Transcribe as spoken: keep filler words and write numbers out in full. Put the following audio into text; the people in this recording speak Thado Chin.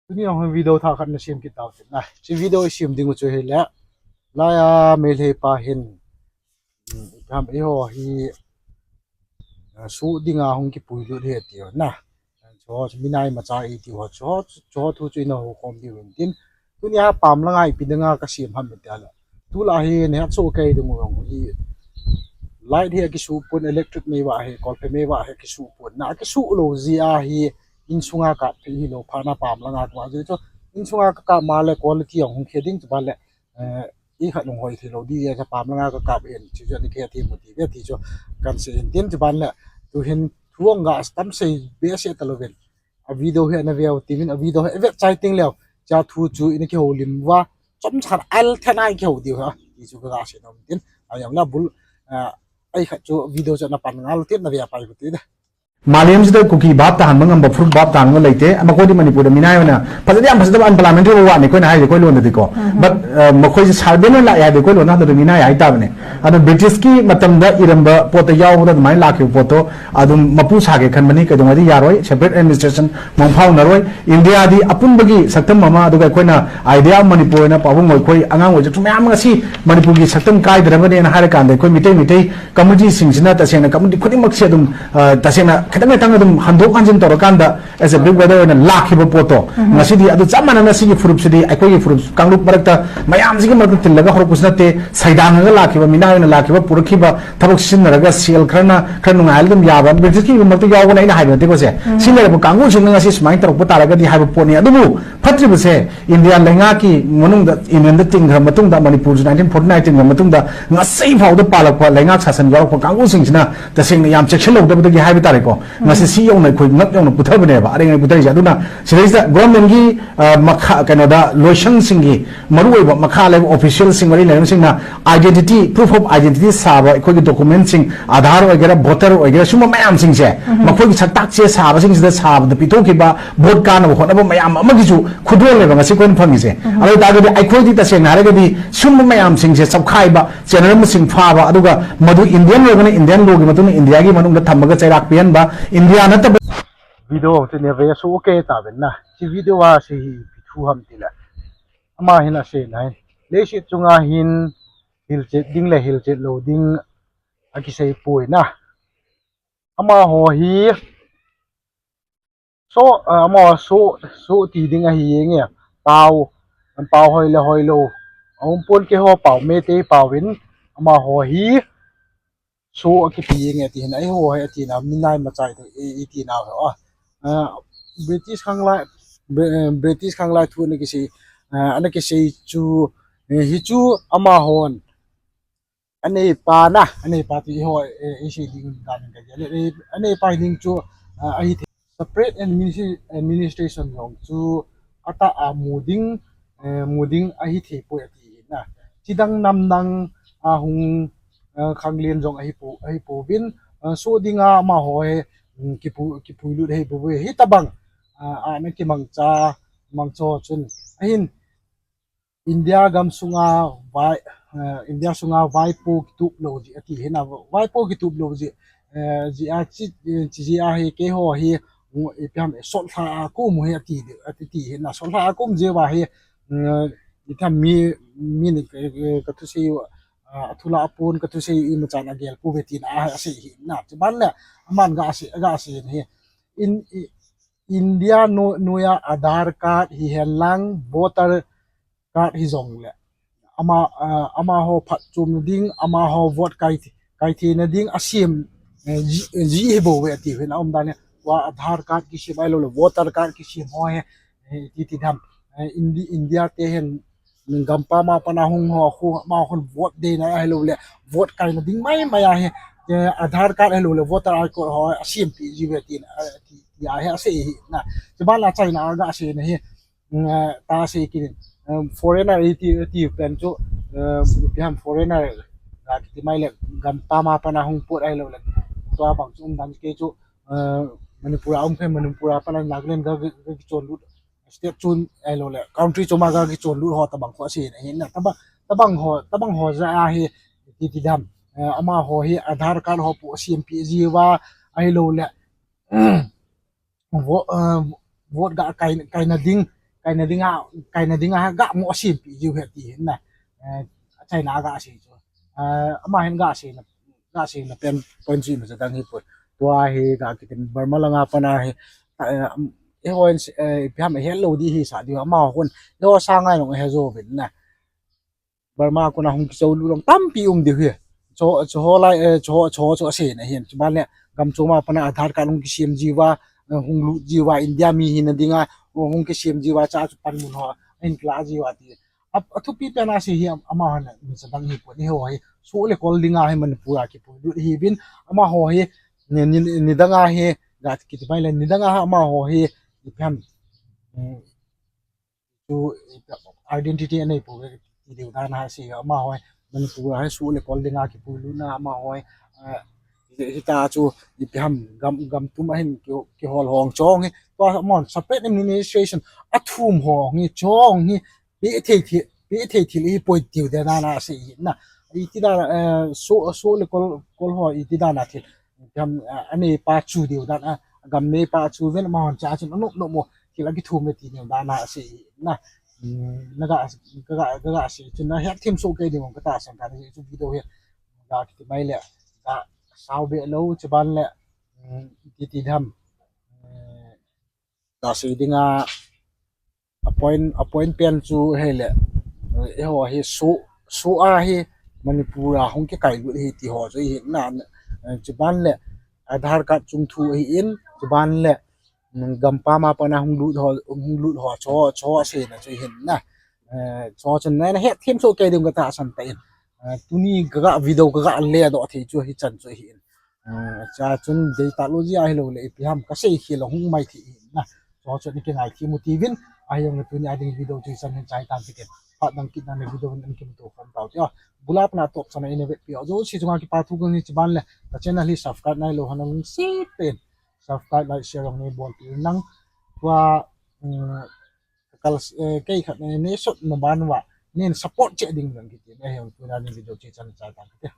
Tuni a hung video thah khat na sem kit tau tin na. Chi video i sem ding u chu hi le. Lai a Meitei pa hin. Hmm, ham eiho hi. Ah, su dinga hung kipui lut hi ti na. Chu mi nai ma cha i ti ho chu, chu thu chu ina ho khom di win tin. Tuni a pam langa ipi dinga ka sem ham ti a le. Tulai hi ne chu kei ding u hi. Light hi kisu pun, electric mei va hi, kolphe mei va hi kisu pun. Na kisu lo ji a hi insunga ka phi hi lo pha na pam langa ka ji chu insunga ka ka ma le quality ang hung khe ding chu ba le, eh, i khat lung hoi thi lo di ya pam langa ka ka en chu ni khe thi mu ti ve ti chu kan se in tin chu ban le tu hin thuang ga tam sei be se ta lo ven. A video hi ana veu ti min a video hi ve chai ting leo. Cha thu chu in ki ho lim va chom chan al thana ki ho diu ha. Ti chu ka ga se nom tin. A yang la bul, ah, ai khat chu video chu na pan ngal tin na ve pai ti da. Malemsida Kuki bap tahan mangamba fruit bap tahan nga leite, ama kodi Manipur da minai wana, phajadi am phajada an parliamentary wa ni koi na hai koi lon da ko. But, uh, ma koi sarben la ya koi lon da minai hai ta ne. Ano British ki matam da iramba pota yau da mai la ki poto, adum mapu sa ke khan mani ka dung adi yaroi, separate administration mong phau na roi, India di apun bagi saktam mama aduga koi na idea Manipur na pabung ngoi koi angang ngoi chu mayam ngasi Manipur ki saktam kai da bani na hai kan de koi mitei mitei committee sing sina ta sena committee khudimah se adum, ah, ta sena khadang khadang adum handok hanjin tawh kan da as a big brother na lakhiba poto. Ngasi di adu chamana na sigi furup sidi ai koi furup kanglup marakta mayam sigi marakta tillaga horok kusna te saidan ga lakhiba mina na lakhiba purakhiba thabak sinna raga sial kharna kharnu ngai dum yaba British ki marakta yawa na ina haiba te ko se. Sila bu kangu sing ngasi smai tarok putara ga di haiba poni adubu phatri bu se. India lenga ki manung da Indian da ting kha matung da Manipur nineteen forty nine ting kha matung da ngasei phau da palak pa lenga sasan yau pa kangu sing sina ta sing yam check lo da da ki hai bitare ko ngasi si yau na khui ngap yau na putha bane ba are ngai putai ja duna sila government ki, ah, makha kano da loisang sing ki maru ba makha le official sing mari le sing na identity proof of identity sa ba koi ki document sing Aadhaar wa gera voter wa gera suma mayam sing se ma koi ki saktak se sa ba sing se da sa ba da pito ki ba vote ka na ba hona ba mayam ma ki ju Khudol le bang asi koi phang ise. Aloi ta ga di ai koi di ta seng hare ga di sum mayam sing se sab khai ba channel ma sing pha ba aduga madu Indian lo ga na Indian lo gi matu na India gi manung da tham ga chai rak pian ba India na ta ba. Video ti ne ve su okay ta ben na. Chi video a si hi thu ham ti la. Ama hin a se nai. Le si chunga hin hil chet ding le hil chet lo ding a ki sei poi na. Ama ho hi So, ah, ama so, so ti ding ahi nge. Pau, an pau hoi le hoi lo. Aum pon ke ho pau me te pau vin. Ama ho hi so a ki pi nge ti hin ai ho he ti na minai ma chai to i, i ti na ho. Ah, British khang lai, Br-, eh, British khang lai thu na ki si, ah, ana ki si chu, eh, hi chu ama hon. Anei pa na, anei pa ti ho, eh, eh, si ding ka ding ka le, eh, anei pa ding chu, ah, ahi the. Separate administ-, administration jong chu ata a mu ding, eh, mu ding ahi the poi ati na. Chidang nam dang a hung, eh, khang lien jong ahi po, ahi po vin, eh, so ding a ma ho he, mm, kipu, kipu lut ahi po hi tabang, ah, a na kimang cha, mang cho chun. Ahin, India gam sunga vai, eh, India sunga vaipo kitup lo ji ati hina, vaipo kitup lo ji, eh, ji a chi, eh, chi ji a hi ke ho hi, mm, ipi ham, eh, sot hla a kum hi ati, ati ti hina, sot hla a kum ji va hi, mm, ipi ham mi, mi ni, eh, eh, ka thu sei, ah, thu la pon ka thu sei i ma chan a gel pu ve ti na a sei hina, ti ban le, aman ga sei, ga sei hi, in, i, India no, noya Aadhaar card hi hen lang voter card hi jong le. Ama, ah, ama ho phat chom na ding, ama ho vote kai, kai the na ding, a siam, eh, ji, ji hi bo ve ti hin a um dan he. Wa Aadhaar card ki siam ai lo le, voter card ki siam ho he, eh, ti ti dam. Eh, Indi-, India te hen, gampa ma pana hung ho, khu, ma hon vote de na ai lo le, vote kai na ding mai mai a he, eh, Aadhaar card ai lo le, voter I D card ho, a siam pi ji ve ti na, eh, ti, ti a he, a se hi na. Chuban la China a ga se na he, mm, eh, ta se ki, eh, foreigner i ti, ti pen chu, eh, ipi ham foreigner, ga ki ti mai le, gampa ma pana hung pot ai lo le, tua bang chu um dan ke chu, eh, Manipur a um khe Manipur a pana Nagaland ga, ga, ga ki chon lut, state chun ai lo le, country choma ga ki chon lut ho tabang kho se na hin na, tabang, tabang ho, tabang ho ja a hi, ti ti dam, eh, ama ho hi Aadhaar card ho pu siam pi ji va, ai lo le, vo-, eh, vote ga kai, kai na ding, kaina dinga, kaina dinga ga mo sempeh jiu ahi ti hin na. Eh, China ga sei chu. Eh, ama hin ga seina, ga seina pen point chu ima cha dang hi poi. Tua hi ga kitin Burma langa pana hi, eh, um, eiho hin, eh, ipi ham helou di hi sa di ama hun. Eiho sanga jong he jo vin na. Burma kona hung kichou lut jong tampi um diu ahi. Cho, cho ho lai, eh, cho, cho, cho seina hin. Chuban le gam chom a pana Aadhaar card hung kisem jiuva, eh, hung lut jiuva, India mi hina dinga, hung kisem jiuva, cha chu panmun ho, ahin kila jiuva ti. A, athupi pen a sei hi am-, ama hon, mi cha dang hi poi, eiho hi, soh le kol dinga hi Manipur a kipuilut hi bin, amaho hi, ni, ni, nidang a hi, ga kiti pai le, nidang a hi amaho hi, ipi ham, mm, chu, identity anei pouve, ti diu dan a sei, amaho hi, Manipur a hi, soh le kol dinga kipuilut na, amaho hi, eh, hi, hita chu, ipi ham, gam, gam tum a hin, ki, kihol hong chong hi, tua, amahon, separate administration, athum hong hi, chong hi, pe thei thil, pe thei thil hi poi tiu dan a sei hi na. Iti dan, eh, soh, soh le kol, kol ho iti dan a thil. Gam, eh, anei pa chu diu dan a, gam nei pa chu ven amahon cha chun anop nop mo, thil akithum e ti diu dan a sei hi na. Hmm, na ga, ga, ga, ga sei chun na hetthem soh kei diu ka tahsan tan chu video hi. Ga kiti mai le, ga sao be lou chuban le, hmm, iti ti dam. Eh, ga sei dinga, a point, a point pen chu hile, eh, eiho hi soh, soh a hi Manipur a hung kikailut hi ti ho chu hi na, eh, chuban le Aadhaar card chung thu hi in, chuban le, mm, gampam a pana hung lut ho, hung lut ho, cho, cho seina chu hi na. Eh, cho chun na, na hetthem soh kei diu ka tahsan tan. Eh, tuni ka ga video ka ga le doh thei chu hichan chu hi in. Eh, cha chun data lo jia hilou le ipi ham ka sei khel hung mai thei hi na. Cho chun ni kingai thei mu tivin, ahi jong le tuni a ding video chu hichan hin chai tan tiken. Phat dang kit na le video hin kimuto khom tau te. Bula pana top chana ina vetpi ho jouse chunga kipa thu kong hi chuban le, ka channel hi subscribe nailou hon lungset pen subscribe, like, share jong nei bolpi lang. Tua, mm, kal, eh, kei khat nei, nei sot na ban uva, nei support cheh ding lang kiti, ahi jong tuni a ding video chu hichan chai tan kiti.